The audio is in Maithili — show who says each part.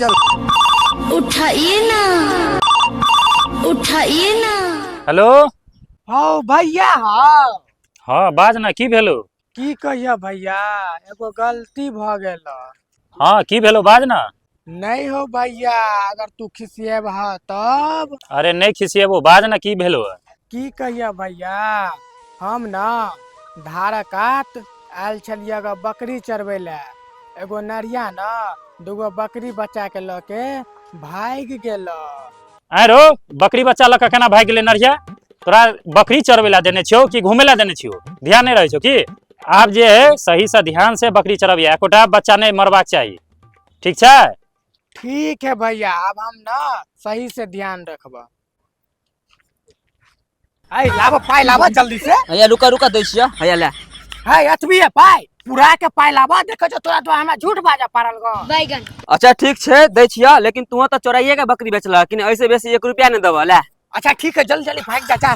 Speaker 1: चल।
Speaker 2: उठाइए ना, उठाइए ना।
Speaker 3: हेलो।
Speaker 4: हौ भैया। हौ।
Speaker 3: हाँ, बाज ना, की भेलो?
Speaker 4: की कहिया भैया, एगो गलती भ गेल।
Speaker 3: हाँ, की भेलो, बाज ना।
Speaker 4: नहीं हो भैया, अगर तू खिसिएबह तब।
Speaker 3: अरे नहीं खिसिएबो, बाज ना, की भेलो?
Speaker 4: की कहिया भैया, हम ना धारक कात आयल छलियै ग बकरी चरबै लए, एगो नरिया न दूगो बकरी बच्चा के लऽ के भागि गेल।
Speaker 3: आँय रो, बकरी बच्चा लऽ कऽ केना भागि गेलै नरिया? तोरा बकरी चरबै लए देने छियौ कि घूमै लए देने छियौ? ध्यान नहि रहै छौ की? आब जे है सही से ध्यान से बकरी चरबिया, एकोटा बच्चा नहि मरबाक चाही, ठीक छै?
Speaker 4: ठीक है भैया, अब हम ना सही से ध्यान रखब। अरे लाबो पाई, लाबो जल्दी से।
Speaker 5: हैया रुका रुका, दै छियै, हैया ले।
Speaker 4: है एतबी है पाई? पूरा के पाई लाबो, देखो जो तोरा तो हमरा झूठ बाजा पड़ल गो।
Speaker 2: बैगन।
Speaker 5: अच्छा ठीक छै, दै छियै, लेकिन तू तऽ चोराइए के बकरी बेचलह कि ऐसे बेसी 1 रुपया नहि देबह, ले।
Speaker 4: अच्छा ठीक है, जल्दी जल्दी भाग जा, जा।